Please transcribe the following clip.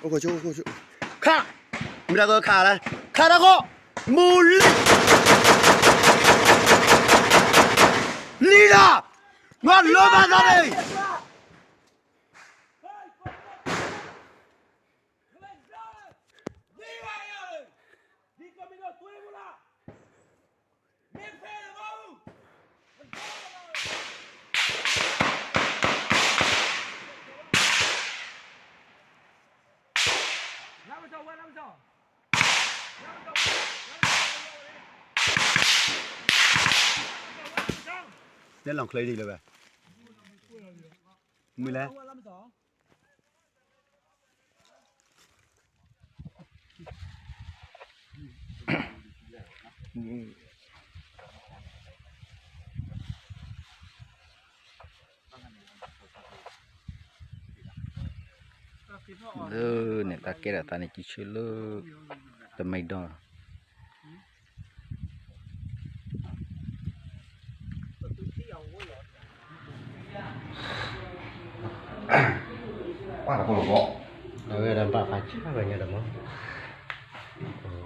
အိၣ်ခိၣ်ဆိ အိၣ်ခိၣ်ဆိ ခး, မ့ၢ်တၢ်ကခးလဲၣ်, ခးတၢ်ခိၣ်, မူလံ, လံလီၤ, မၤလိမၤသးန့ၣ် တဲလီၤချ့ဒ်လၢၤဝဲ, မုၢ်လဲၣ် လၢန့ၣ် တၢ်ကဲထီၣ်သးန့ၣ် ကံဆၢလၢ တမံၤဒီး ပၢ်တကိၣ်လီၤဘီ, အဝဲဒၣ်ဘၣ်ဖးဆါဝဲညါဒီးမး,